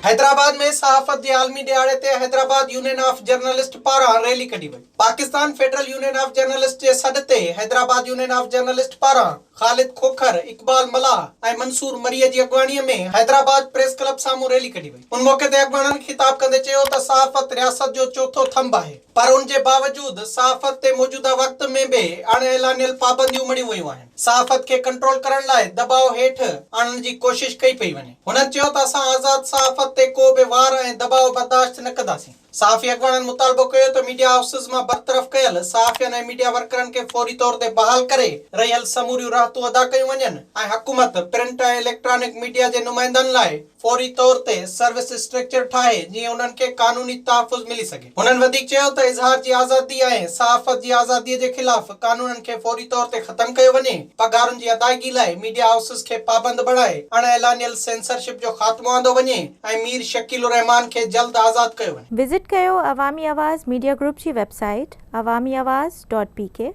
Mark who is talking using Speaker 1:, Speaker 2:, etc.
Speaker 1: حيدرآباد ۾ صحافت جي عالمي ڏهاڙي تي حيدرآباد يونين آف جرنلسٽ پاران ريلي ڪڍي وئي. Pakistan federal union of journalist جي سڏ تي حيدرآباد يونين آف جرنلسٽ پاران خالد کوکر، اقبال ملاح ۽ منصور مريء جي اڳواڻيء ۾ حيدرآباد پريس ڪلب سامهون ريلي ڪڍي وئي. ان موقعي تي اڳواڻن خطاب ڪندي چيو ته صحافت رياست جو چوٿون ٿنڀ آهي پر ان جي باوجود صحافت تي موجوده وقت ۾ به اڻ اعلانيل پابنديون مڙهيون ويون آهن، صحافت کي ڪنٽرول ڪرڻ لاء دٻاء هيٺ آڻڻ جي ڪوشش ڪئي پئي وڃي. هنن چيو ته اسان آزاد صحافت تي ڪو به وار ۽ دٻاء برداشت نه ڪنداسين. صحافي اڳواڻن مطالبو ڪيو ته ميڊيا هائوسز مان برطرف ڪيل صحافين ۽ ميڊيا ورڪرن کي فوري طور تي بحال ڪري رهيل سموريون راحتون ادا ڪيون وڃن ۽ حڪومت پرنٽ ۽ اليڪٽرانڪ ميڊيا جي نمائندن لاء فوري طور تي سروس اسٽرڪچر ٺاهي جيئن انهن کي قانوني تحفظ ملي سگهي. هنن وڌيڪ چيو ته اظهار جي آزادي ۽ صحافت جي آزادي جي خلاف قانونن کي فوري طور تي ختم ڪيو وڃي، پگهارن جي ادائگي لاء ميڊيا هائوسز کي پابند بڻائي اڻ اعلانيل سينسرشپ جو خاتمو آندو وڃي ۽ مير شڪيل الرحمان کي جلد آزاد ڪيو وڃي.
Speaker 2: وزٽ ڪيو عوامي آواز ميڊيا گروپ جي website Awami Awaz dot P K.